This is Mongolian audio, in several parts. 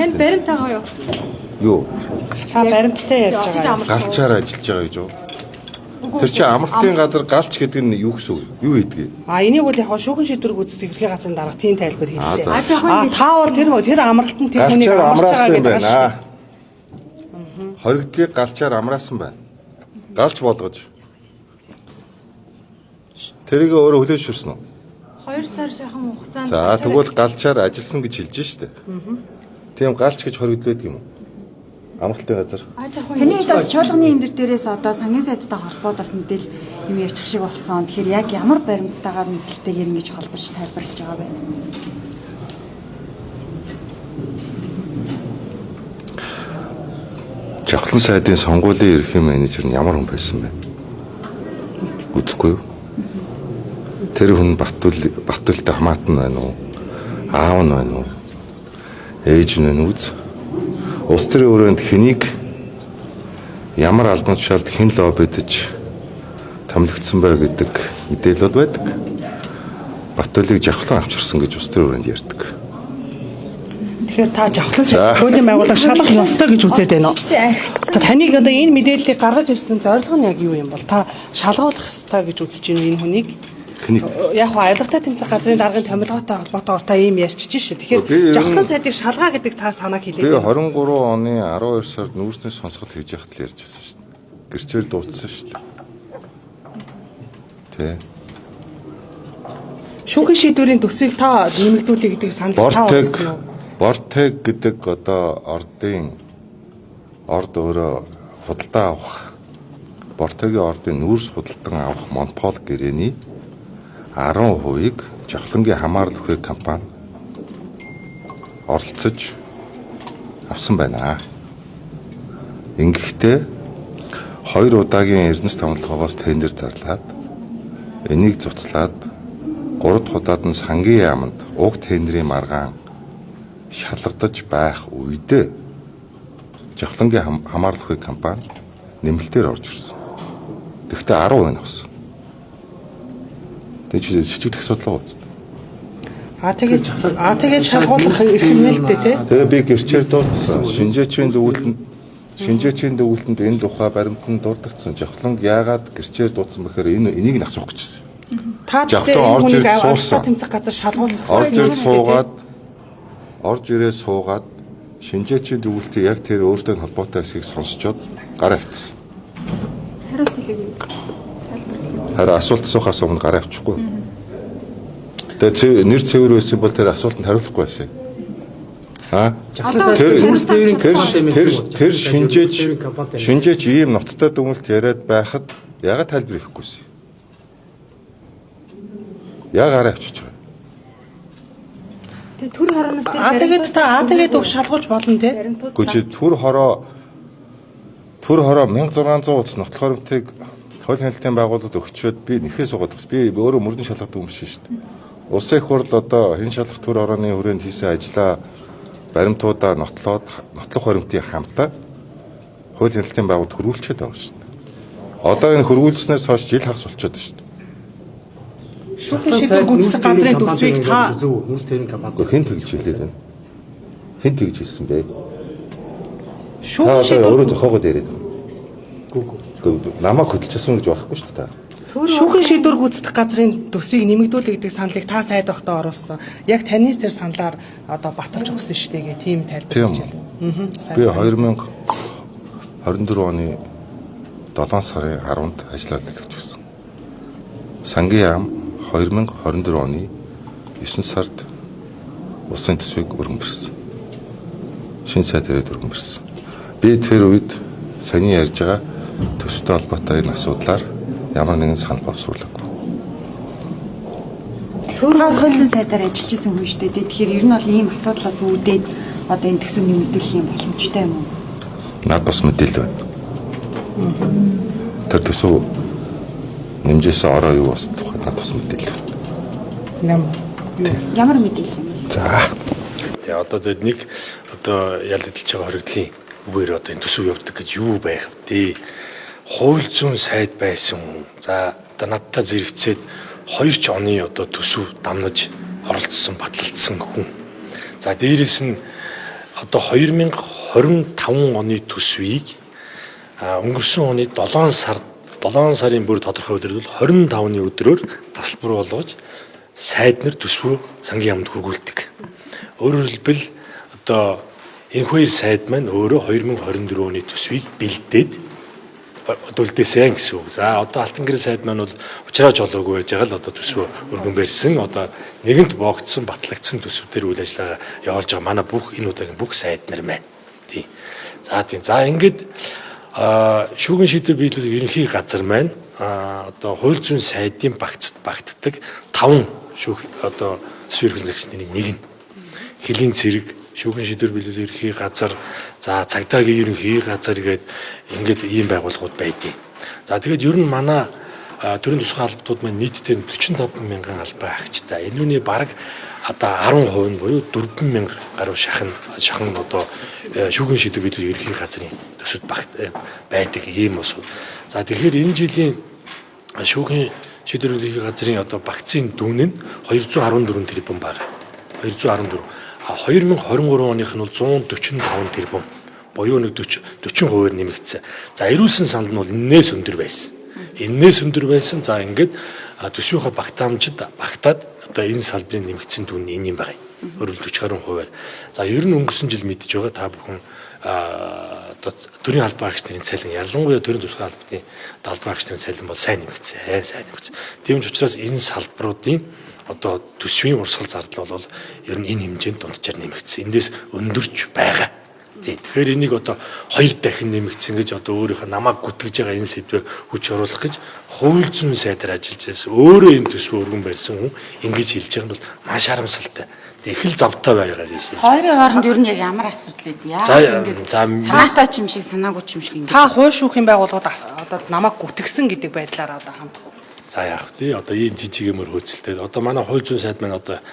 Танд баримт байгаа юу? Юу? Та баримттай ярьж Очиж байгаа. амарсан. Галчаар ажиллаж байгаа гэж юу? Тэр чинь амралтын газар галч гэдэг нь юу гэсэн үг? Юу хийдгийг? А энийг бол яг шүүхэн шийдвэр гүйцэтгэх эрхийн газрын дарга тийм тайлбар хийлээ. За. А та бол тэр амралтанд тэр хүнийг Галчаар амарч байгаа амраасан юм гэдэг байна. шүү дээ. Хоригдлыг галчаар амраасан байна. Галч болгож. Тэрийг өөрөө хүлээж шүрсэн үү? 2 сар шахам хугацаанд За тэгвэл галчаар ажилласан гэж хэлж штэ. Тийм галч гэж хоригдол байдаг юм уу? Амралтын газар. Аж ахуйн Таны хувьд бас чуулганы энэ дээрээс одоо сангийн сайдтай холбоод бас мэдээл юм ярьчих шиг болсон. Тэгэхээр яг ямар баримттайгаар мэдээлэлтэйгээр ингэж холбож тайлбарлаж байгаа вэ? Жавхлан сайдын сонгуулийн ерөнхий менежер нь ямар хүн байсан бэ? Үзэхгүй юу? Тэр хүн Батүлтэй хамаатан байна уу? Аав нь байна уу? Ээж нь байна уу? Үз. Улс төрийн өрөөнд хэнийг ямар албан тушаалд хэн лоббидж томилогдсон бай гэдэг мэдээлэл бол байдаг. Батүлийг жавхлан авчирсан гэж улс төрийн өрөөнд ярьдаг. Тэгэхээр та жавхлан сайд хуулийн байгууллага шалах ёстой гэж үзээд байна уу? Та таныг одоо энэ мэдээллийг гаргаж ирсэн зорилго нь яг юу юм бол та шалгуулах ёстой гэж үзэж байна уу энэ хүнийг? Хэнийг? Яг хаа авилгатай тэмцэх газрын даргын томилгоотой холбоотойгоор та ийм ярьчих шээ. Тэгэхээр Би ер нь- жавхлан сайдыг шалгаа гэдэг та санааг Би хэлээд байна. 23 оны 12 сард нүүрсний сонсгол хийж байхад л ярьж байсан шүү дээ. Гэрчээр дуудсан шүү дээ. Тэ. Шүүхийн шийдвэрийн төсвийг та нэмэгдүүлэе гэдэг санал та Бортег оруулсан уу? Бортег гэдэг одоо ордын орд өөрөө худалдаа авах Бортегийн ордын нүүрс худалдан авах монопол гэрээний 10%-ийг Жавхлангийн хамаарал бүхий компани оролцож авсан байна. Ингэхдээ хоёр удаагийн Эрдэнэс томилгоогоос тендер зарлаад энийг цуцлаад гурав дахь удаад нь сангийн яаманд уг тендрийн маргаан шалгадаж байх үедээ Жавхлангийн хамаарал бүхий компани нэмэлтээр орж ирсэн. Тэгэхдээ 10% нь авсан. Тэгээд чи сэжигдэх асуудал уу? А тэгээд шалгуулах эрх нээлттэй тий. Тэгээ би гэрчээр дуудсан. Шинжээчийн дүгнэлтэнд энэ тухай баримтанд дурдгдсан. Жавхланг яагаад гэрчээр дуудсан бэхээр энэ энийг нь асуух гэжсэн. Та Жавхлан тэгэхээр энэ орж хүнийг ирж авилгатай суусан. тэмцэх газар шалгуулах Орж ёстой ирж нээлттэй, тий. суугаад орж ирээ суугаад шинжээчийн дүгнэлтийг яг тэр өөртөө холбоотой хэсгийг сонсчоод гар авчихсан. хариулт хэлээгүй. Тайлбар хэлээгүй. Харин асуулт асуухаас өмнө гараа авчихгүй. Тэгээ нэр цэвэр байсан бол тэр асуултанд хариулахгүй байсан. Аа? Одоо Тэр тэр тэр тэр шинжээч ийм ноцтой дүгнэлт яриад байхад ягаад тайлбар хийхгүйсэн? Яг гараа авчиж байгаа. Тэгээ төр хороноос тэр А тэгээд та а тэгээд үг шалгуулж болно тий. баримтууд Гэхдээ чи төр хороо 1600 утас нотлох хоримтыг хууль хяналтын байгууллагад өгчөөд би нэхээ суугаад өгс. Би өөрөө мөрдөн шалгадаг юм шиг шүү дээ. Улсын их хурл одоо хэн шалгах төр хорооны хүрээнд хийсэн ажлаа баримтуудаа нотлоод нотлох хоримтын хамтаа хууль хяналтын байгууллагад хөрвүүлчихэд байгаа шүү дээ. Одоо энэ хөрвүүлснээс хойш жил хагас болчиход байна шүү дээ. Шүүхийн шийдвэр гүйцэтгэх газрын төсвийг та зөв нүүрс тээврийн компани Гэхдээ хэн тэгж хэлээд байна? Хэн тэгж хэлсэн бэ? Та шүүхийн одоо шийдвэр өөрөө зохиогоод яриад байна. Гүг. Гэхдээ намайг хөдөлчихсөн гэж байхгүй шүү дээ та. Шүүхийн шийдвэр гүйцэтгэх газрын төсвийг нэмэгдүүлэх гэдэг саналыг та сайд байхдаа оруулсан. Яг таны тэр саналаар одоо баталж өгсөн шүү дээ гэх тийм тайлбар Тийм. хийж байна. Аа. Би 2024 оны 7 сарын 10-нд ажиллаад төлөвчсөн. Сангийн яам 2024 оны 9 сард улсын төсвийг өргөн бэрсэн. Шинэ сайд ирээд өргөн бэрсэн. Би тэр үед саяны ярьж байгаа төсвтэй холбоотой энэ асуудлаар ямар нэгэн санал боловсруулаагүй. Та хуулийн сайдаар ажиллаж исэн хүн шүү дээ. Тэгэхээр ер нь бол ийм асуудлаас үүдээд одоо энэ төсөв нэмэгдүүлэх юм боломжтой юм уу? Над бас мэдээлэл байна. Тэр төсөв нэмжээсэн ороо юу болсон тухай над бас мэдээлэл байна. Нам юу гэсэн? Ямар мэдээлэл юм бэ? За. Тэгээ одоо тэгээд нэг одоо ял эдэлж байгаа хоригдлын үгээр одоо энэ төсөв явдаг гэж юу байх вэ? Хууль зүйн сайд байсан хүн. За одоо надтай зэрэгцээд хоёр ч оны одоо төсөв дамнаж оролцсон, батлагдсан хүн. За дээрэс нь Одоо 2025 оны төсвийг өнгөрсөн оны 7 сар 7 сарын бүр тодорхой өдөр бол 25-ны өдрөөр тасалбар болгож сайд нар төсвөө сангийн яамд хүргүүлдэг. Өөрөөр хэлбэл одоо энх хоёр сайд маань өөрөө 2024 оны төсвийг бэлдээд одоо үлдээсэн гэсэн үг. За одоо Алтан гэрээ сайд маань бол учраа жолоогүй байж байгаа л одоо төсвөө өргөн барьсан. Одоо нэгэнт боогдсон, батлагдсан төсөв дээр үйл ажиллагаа явуулж байгаа манай бүх энэ удаагийн бүх сайд нар маань. Тийм. За тийм. За ингээд шүүгэн шийдвэр биелүүлэх ерөнхий газар маань одоо хууль зүйн сайдын багцад багтдаг 5 шүүх одоо төсвийн ерөнхий захирагч нарын нэг нь хөлийн цэрэг, шүүхэн шийдвэр биелүүлэх ерөнхий газар, за цагдаагийн ерөнхий газар гээд ингээд ийм байгууллагууд байдیں۔ За тэгээд ер нь манай төрийн тусгай албадууд маань нийтдээ 45 мянган албан агчтай. Энэ үүний бараг одоо 10% нь буюу 4 мянга гаруй шахан одоо шүүхэн шийдвэр биелүүлэх ерөнхий газрын төсөвт багт байдаг ийм усуд. За тэгэхээр энэ жилийн шүүхийн шийдвэр биелүүлэх газрын одоо багцын дүн нь 214 тэрбум байгаа. 214. А 2023 оных нь бол 145 тэрбум. Буюу нэг 40% нэмэгдсэн. За эрүүлсэн санал нь бол энээс өндөр байсан. Энээс өндөр байсан. За ингээд төсвийнхөө багтаамжид багтаад одоо энэ салбарын нэмэгдсэн дүн нь энэ юм байна. Өөрөөр 40 гаруй хувиар. За ер нь өнгөрсөн жил мэдж байгаа та бүхэн одоо төрийн албан агч нарын цалин ялангуяа төрийн тусгай албаны албан агч нарын цалин бол сайн нэмэгдсэн. Сайн нэмэгдсэн. Тийм ч учраас энэ салбаруудын одоо төсвийн урсгал зардал бол ер нь энэ хэмжээнд дунджаар нэмэгдсэн. Эндээс өндөрч байгаа. Тийм. Тэгэхээр энийг одоо хоёр дахин нэмэгдсэн гэж одоо өөрийнхөө намайг гүтгэж байгаа энэ сэдвээ хүч оруулах гэж хууль зүйн сайдаар ажиллаж байсан. Өөрөө энэ төсвөө өргөн барьсан хүн ингэж хэлж байгаа нь бол маш харамсалтай. Тэг их л завтай байгаа гэж хэлж. Хоёрын хооронд ер нь яг ямар асуудал вэ? Яа ингэж санаатай ч юм шиг санаагүй ч юм шиг ингэж. Та хууль шүүхийн байгууллагад одоо намайг гүтгсэн гэдэг байдлаар одоо хандах уу? За яах вэ? Одоо ийм жижиг юмэр хөөцөлтэй. Одоо манай хууль зүйн сайд маань одоо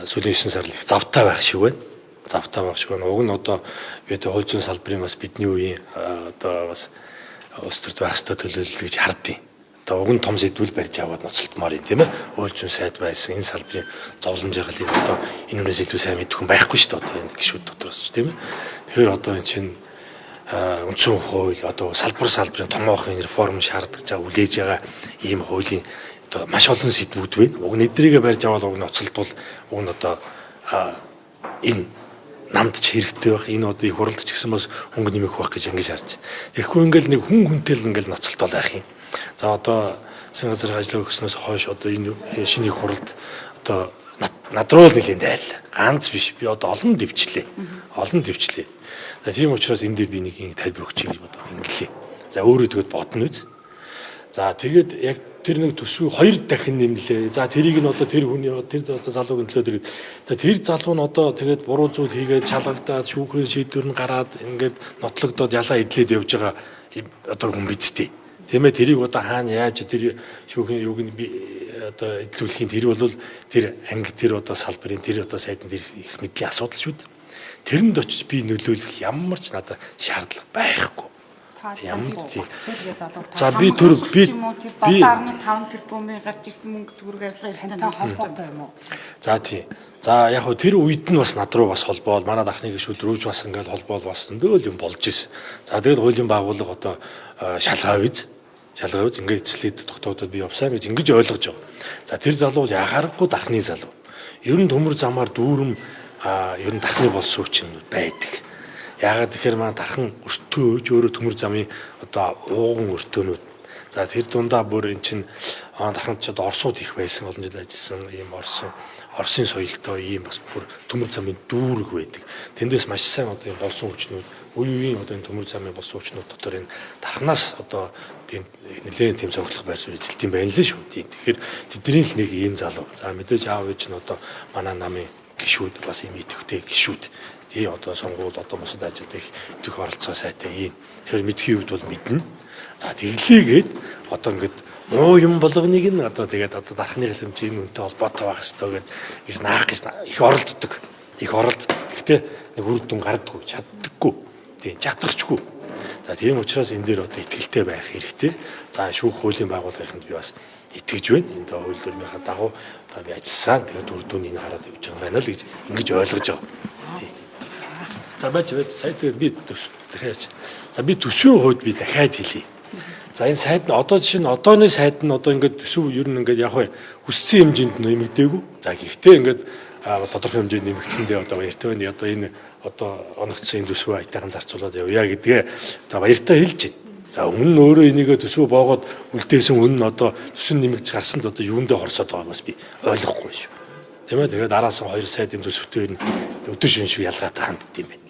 сүүлийн 9 сар л их завтай байх шиг байна. Завтай байх шиг байна. Уг нь одоо бид хууль зүйн салбарын бас бидний үеийн одоо бас улс төрд байх ёстой төлөөлөл гэж хардیں۔ Одоо уг нь том сэдвүүл барьж аваад ноцолтмоор юм тийм ээ. Хууль зүйн сайд байсан энэ салбарын зовлон жаргалыг одоо энэ үнээс илүү сайн мэдэх хүн байхгүй шүү дээ одоо энэ гишүүд дотроос ч тийм ээ. Тэгэхээр одоо энэ чинь үндсэн хууль одоо салбар салбарын томоохон реформ шаардаж байгаа хүлээж байгаа ийм хуулийн одоо маш олон сэдвүүд байна. Уг нь эдрийгээ барьж аваад уг нь оцолдвол уг нь одоо энэ намд ч хэрэгтэй байх. Энэ одоо их хуралд ч гэсэн бас хөнгө нэмэх байх гэж ингэж харж байна. Тэгэхгүй ингээл нэг хүн хүнтэй л ингээл ноцолтол байх юм. За одоо засгийн газрын ажиллаа өгснөөс хойш одоо энэ шинэ их хуралд одоо над руу л нэлийн дайрлаа. Ганц биш. Би одоо олон дэвчлээ. Олон дэвчлээ. За тийм учраас энэ дээр би нэг юм тайлбар өгчих гэж бодоод ингэлээ. За өөрөө тэгвэл бодно үз. За тэгээд яг тэр нэг төсвийг хоёр дахин нэмлээ. За тэрийг нь одоо тэр хүний тэр одоо залуугийн төлөө тэр. За тэр залуу нь одоо тэгээд буруу зүйл хийгээд шалгагдаад шүүхийн шийдвэр нь гараад ингээд нотлогдоод ялаа идлээд явж байгаа одоо хүн биз дээ. Тийм ээ тэрийг одоо хаана яаж тэр шүүхийн юуг нь одоо эдлүүлэхийн тэр бол тэр анги тэр одоо салбарын тэр одоо сайдын тэр их мэдлийн асуудал шүү дээ. Тэрэнд очиж би нөлөөлөх ямар ч надад шаардлага байхгүй. Ямар тийм. За би түр би би 7.5 тэрбумын гарч ирсэн мөнгө төгрөг авилга Тантай холбоотой юм уу? За тийм. За яг хөө тэр үед нь бас над руу бас холбоол манай дархны гишүүд рүүж бас ингээл холбоол бас зөндөө юм болж исэн. За тэгэл хуулийн байгууллага одоо шалгаа биз. Шалгаа биз ингээд эцлээд тогтоодод би явсан гэж ингэж ойлгож байгаа. За тэр залуу бол яхаарахгүй дархны залуу. Ер нь төмөр замаар дүүрэм ер нь дархны болсон хүчин байдаг. Яагаад тэгэхээр манай дархан өртөө өөж өөрөө төмөр замын одоо ууган өртөөнүүд. За тэр дундаа бүр эн чин дарханд ч одоо Оросууд их байсан олон жил ажилласан ийм Орос Оросын соёлтой ийм бас бүр төмөр замын дүүрэг байдаг. Тэндээс маш сайн одоо ийм болсон хүчнүүд үе үеийн одоо энэ төмөр замын болсон хүчнүүд дотор энэ дарханаас одоо тийм нэлээд тийм цогцлох байр суурь эзэлт юм байна лээ шүү. Тийм. Тэгэхээр тэдний л нэг ийм залуу. За мэдээж аав ээж нь одоо манай намын гишүүд бас ийм идэвхтэй гишүүд. Тийм одоо сонгуул одоо бусад ажилд их идэвх оролцоо сайтай ийм. Тэгэхээр мэдхийн хувьд бол мэднэ. За тэглээгээд одоо ингээд муу юм болгоныг нь одоо тэгээд одоо дархны хэмжээ энэ үнтэй холбоотой байх ёстой гэд гэж наах гэж их оролддог. Их оролддог. Гэхдээ нэг үр дүн гардаггүй, чаддаггүй. Тийм чадахчгүй. За тийм учраас энэ дээр одоо итгэлтэй байх хэрэгтэй. За шүүх хуулийн байгууллагынд би бас итгэж байна. Энэ хууль дүрмийнхаа дагуу одоо би ажилласан. Тэгээд үр дүн энэ хараад явж байгаа юм байна л гэж ингэж ойлгож байгаа. Тийм. За байж байж сая тэгээд би дахиад. За би төсвийн хувьд би дахиад хэлье. За энэ сайд нь одоо жишээ нь одооны сайд нь одоо ингээд төсөв ер нь ингээд яг вэ хүссэн хэмжээнд нэмэгдээгүй. За гэхдээ ингээд бас тодорхой хэмжээнд нэмэгдсэндээ одоо баяртай байна. Одоо энэ одоо оногдсон энэ төсвөө аятайхан зарцуулаад явъя гэдгээ одоо баяртай хэлж байна. За өмнө нь өөрөө энийгээ төсөв боогод үлдээсэн үнэ нь одоо төсөв нэмэгдэж гарсанд одоо юундээ хорсоод байгааг бас би ойлгохгүй шүү. Тийм ээ, тэгэхээр дараасан хоёр сайд юм төсөвтэй энэ өдөр шин шиг ялгаатай хандд юм байна.